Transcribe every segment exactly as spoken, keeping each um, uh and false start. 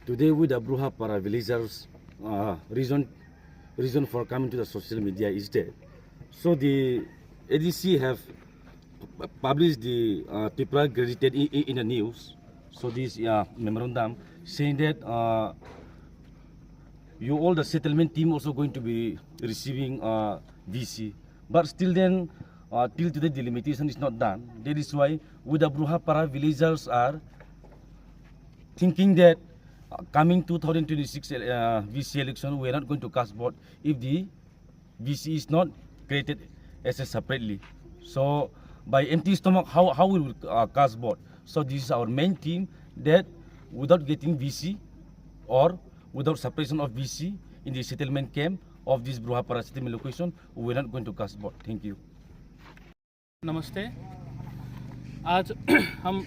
Today with the Bruhapara villagers, uh, reason, reason for coming to the social media is that, so the A D C have pu-, published the, uh, Tripura Gazette in, in, in the news. So this, uh, memorandum saying that, uh, you all the settlement team also going to be receiving, uh, V C. But still then, uh, till today the delimitation is not done. That is why with the Bruhapara villagers are thinking that, uh, coming two thousand twenty-six, uh, V C election, we are not going to cast vote if the V C is not created as a separately. So by empty stomach, how, how we will, uh, cast vote? So this is our main theme, that without getting V C or without separation of V C in the settlement camp of this Bruhapara settlement location, we are not going to cast vote. Thank you. नमस्ते। आज हम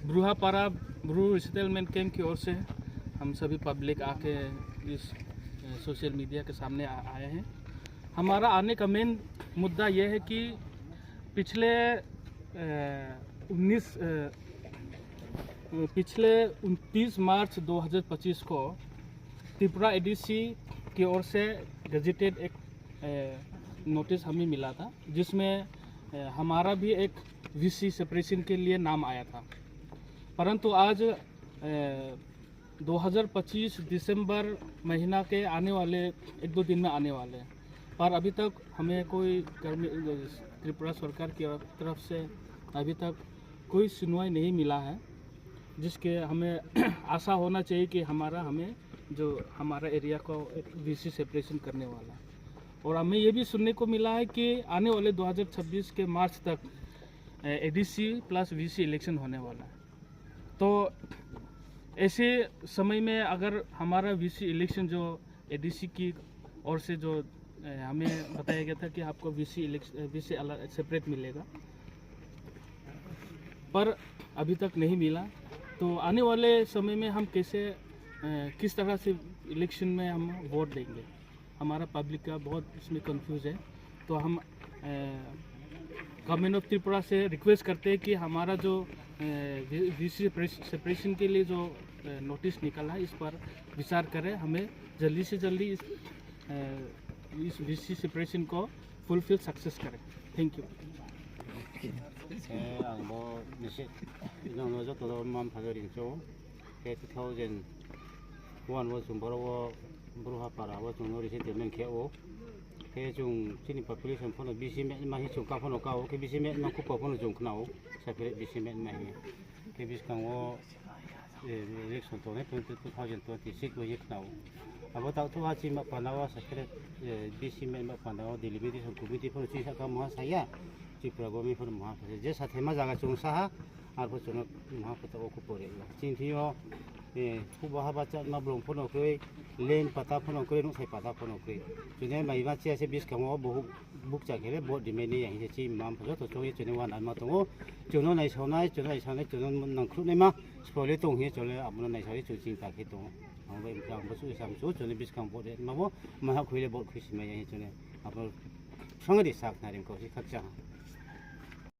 ब्रूहापारा Bru resettlement camp की ओर से हम सभी पब्लिक आके इस, अ, सोशल मीडिया के सामने आ-, आए हैं। हमारा आने का मेन मुद्दा यह है कि पिछले, अ, उन्नीस, अ, पिछले उनतीस मार्च दो हज़ार पच्चीस को त्रिपुरा एडीसी की ओर से गजेटेड एक, अ, नोटिस हमें मिला था, जिसमें, अ, हमारा भी एक वीसी सेपरेशन के लिए नाम आया था। परंतु आज, अ, दो हज़ार पच्चीस दिसंबर महीना के आने वाले एक दो दिन में आने वाले हैं, पर अभी तक हमें कोई गर्मी-, त्रिपुरा सरकार की तरफ से अभी तक कोई सुनवाई नहीं मिला है, जिसके हमें आशा होना चाहिए कि हमारा, हमें जो हमारा एरिया को एक वीसी सेपरेशन करने वाला है। और हमें ये भी सुनने को मिला है कि आने वाले दो हज़ार छब्बीस के मार्च तक, अ, एडीसी प्लस वीसी इलेक्शन होने वाला है। तो ऐसे समय में अगर हमारा वीसी इलेक्शन जो एडीसी की ओर से जो, अ, हमें बताया गया था कि आपको वीसी इलेक्श-, अ, वीसी अलग, सेपरेट मिलेगा, पर अभी तक नहीं मिला। तो आने वाले समय में हम कैसे, अ, किस तरह से इलेक्शन में हम वोट देंगे, हमारा पब्लिक का बहुत इसमें कंफ्यूज है। तो हम, अ, गवर्नमेंट ऑफ त्रिपुरा से रिक्वेस्ट करते हैं कि हमारा जो, अ, वी-, वीसी सेपरेश-, सेपरेशन के लिए जो, अ, नोटिस निकला है, इस पर विचार करें, हमें जल्दी से जल्दी इस, अ, इस वीसी सेपरेशन को फुलफिल सक्सेस करें। Thank you. Khe ang bo nisi, nang no joto no mma-mpha no ringcho. Khe two thousand one wo chung boro wo Bruhapara wo chung no resettlement khe ou. Khe chung chini population pho no bisi metma hing chung ka pho no ka ou, khe bisi metma khupo pho no chung khna ou, separate bisi metma hing. Khe buskang wo, eh, election tongnai twenty, two thousand twenty-six wo ye khna ou. Abo taoh thu ha chini ma panda wo separate, eh, bisi metma panda wo delimitation committee pho no chini sahka mungha sa ya, Tripura government pho no mungha sa ya. Je sathaima zaga chung sa ha, arpho chung no mungha pho taoh wo khupo ri ya. Chini thing yo, eh, huba haba chatma blong pho no kroi, land pata pho no kroi, nouhsai pata pho no kroi. Chung ni maima chiya se buskang wo bohuk bukcha khe le vote rimai nai ya hing se chini mma-mpha joto choung ye chung ni uanama tong ou. Chung no naisaonai, chung no naisaonai, chung no nangkhruhnaima sbo le tong hing ye chung le abo no naisao ye chung chinta khe tong ou. Ang bai ang bo suh sam chu chung ni buskang vote rimai bo, maha khui le vote khui si mai ya hing chung ni abo no sang ri sak na rim kau si khakchang ha.